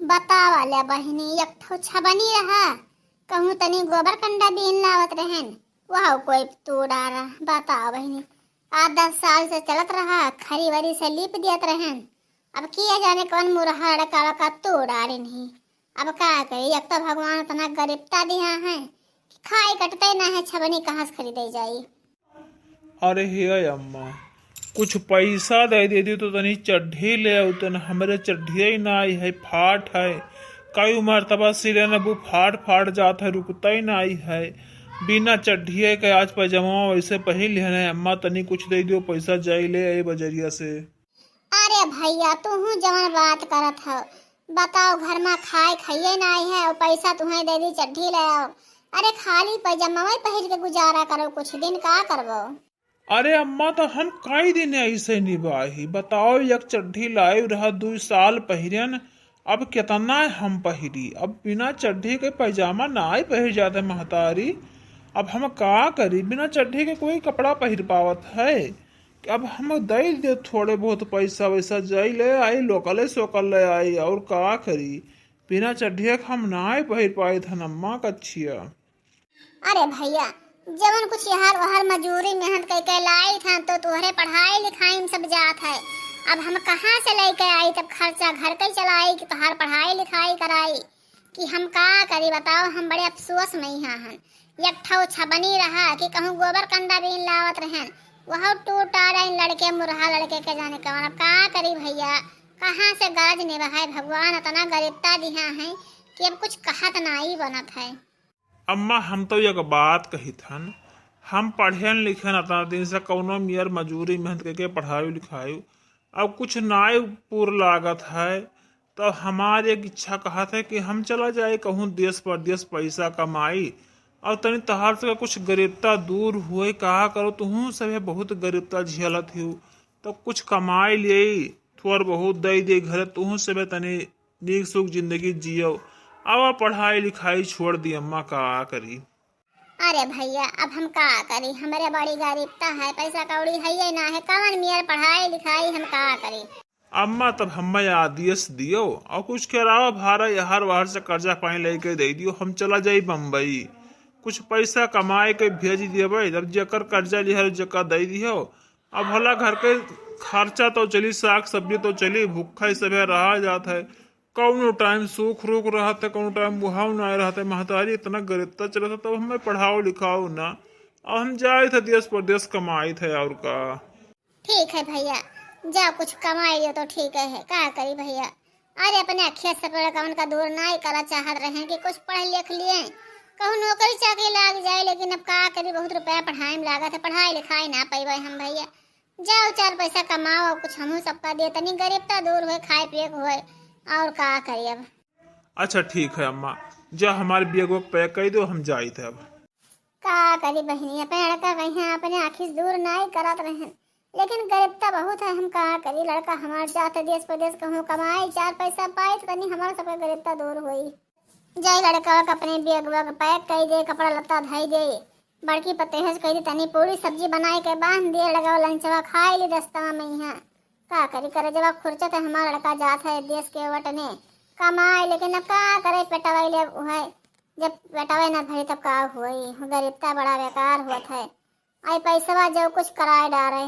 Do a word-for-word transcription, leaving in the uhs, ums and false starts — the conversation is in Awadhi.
बतावा ले बहिनी, एक ठो छबनी रहा, कहूँ तनी गोबर कंडा बीन लावत रहन, वह कोई तोड़ डारा। बतावा बहिनी, आठ दस साल से चलत रहा, खरी वरी से लीप दियत रहन। अब किया जाने कौन मुरहा लड़का वड़का तोड़ डारे नहीं। अब का करी, एक तो भगवान इतना गरीबता दिया है कि खाए कटते ना है, छबनी कहाँ से खरीदे जाई। अरे हे अम्मा, कुछ पैसा दे देती तो तनी चड्ढी ले आउतन। हमरे चड्ढिया ही ना आई है, फाट है। कई मरतबा सिले न वो फाट फाट जात है, रुकता ही ना आई है। बिना चड्ढिया के आज पैजामा वैसे पहिर लिहन है। अम्मा, तनी कुछ दे दियो, पैसा जाई ले आई बजरिया से। अरे भैया, तूहू जवन बात करत हो, बताओ, घर में खाए खाइए ना आई है और पैसा तुम्हें दे दी, चड्ढी ले आओ। अरे खाली पैजामा वही पहिर के गुजारा करो, कुछ दिन का करबो? अरे अम्मा, तो हम कई दिन ऐसे निभाही? बताओ, एक चड्ढी लाए रहा, दो साल पहिरन, अब कितना हम पहिरी? अब बिना चड्ढी के पैजामा ना ही पहिर जाते महतारी। अब हम का करी, बिना चड्ढी के कोई कपड़ा पहिर पावत है? अब हम दे दे थोड़े बहुत पैसा वैसा, जाई ले आई, लोकले सोकल ले आई, और का करी? बिना चड्ढिया के हम ना ही पहिर पाई थन अम्मा कच्छिया। अरे भैया, जवन कुछ यहर ओहर मजूरी मेहनत कई के लाई था, तो तोहरे पढ़ाई लिखाई में सब जात है। अब हम कहाँ से लेके आई तब खर्चा घर के चलाई कि तोहार पढ़ाई लिखाई कराई? कि हम का करी बताओ, हम बड़े अफसोस में ही हन। एक ठो छबनी रहा कि कहूँ गोबर कंडा बीन लावत रहन, वह टूटा रहे लड़के मुरहा लड़के के जाने कवन। अब का करी भैया, कहाँ से गरज निभाए? भगवान इतना गरीबता दिहा है कि अब कुछ कहत नाई बनत है। अम्मा, हम तो एक बात कहित हन, हम पढ़ेन लिखेन इतना दिन से, कौनो मियर मजूरी मेहनत करके पढ़ाई लिखाई, अब कुछ नाई पूर लागत है, तो हमार एक इच्छा कहत है कि हम चला जाए कहूँ देश परदेश पैसा कमाई, और तनी तहार से कुछ गरीबता दूर हुए। कहा करो, तुहूँ सभे बहुत गरीबता झेलत हिउ, तो कुछ कमाई ले, थोड़ बहुत दे दे घरे, तुहूँ सभे तनी नीक सुख जिंदगी जियो। अब पढ़ाई लिखाई छोड़ दी अम्मा, का करी? अरे भैया, अब हम का करी, हमरे बड़ी गरीबता है, पैसा कौड़ी है ये ना है, कवन मियर पढ़ाई लिखाई हम का करी? अम्मा, तब हमें आदेश दियो और कुछ किराया भाड़ा यहर वहर से कर्जा पानी लेके दे दियो, हम चला जाई बम्बई, कुछ पैसा कमाए के भेज देबे। जब जेकर कर्जा लिहल जेकर दे दियो, अब भला घर के खर्चा तो चली, साग सब्जी तो चली, भूखा ही सभे रहा जात है। कौनो टाइम सुख रुख रहत है, कौनो टाइम मुहाव ना रहत है। महतारी इतना गरीबता चलत है, तब हमें पढ़ाओ लिखाओ ना। अब हम जाइत है देश परदेश कमाइत है, और का। ठीक है भैया, जाओ कुछ कमाई लियो तो ठीक है, का करी भैया। अरे अपने अखिया से लड़कवन का दूर ना ही करा चाहत रहे कि कुछ पढ़ लिख लिए, कहूँ नौकरी चाकरी लाग जाए, लेकिन अब का करी, बहुत रुपया पढ़ाई में लागत है, पढ़ाई लिखाई ना पैबे हम भैया। जाओ चार पैसा कमाओ, कुछ हमहू सबका दे, तनी गरीबता दूर होए, खाए पिए के होए, और का करी अब। अच्छा ठीक है अम्मा, जा हमारे बैग वैग पैक कर दो, हम जाइत है अब। का करी बहिनी, अपने लड़का कहीं अपने आँखी से दूर नाई करत रहन, लेकिन गरीबता बहुत है, हम का करी। लड़का हमार जात देश परदेश कहूँ कमाई, चार पैसा पाई तो तनी हमार सबके गरीबता दूर होई। जाई लड़का के अपने बैग वैग पैक कर दे, कपड़ा लत्ता धई दे, बड़की पतोह से कह दे तनी पूरी सब्जी बनाए के बांध दे, लड़का लंचवा खाए ली दस्तवा में यहाँ। का करी, करे जब खुर्चत है हमार लड़का जात है देश के वटने कमाए, लेकिन अब का करे, पेटवा ले उहे, जब पेटवा न भरी तब का होई, गरीबता बड़ा बेकार होत है। आई पैसवा जो कुछ कराए डारे।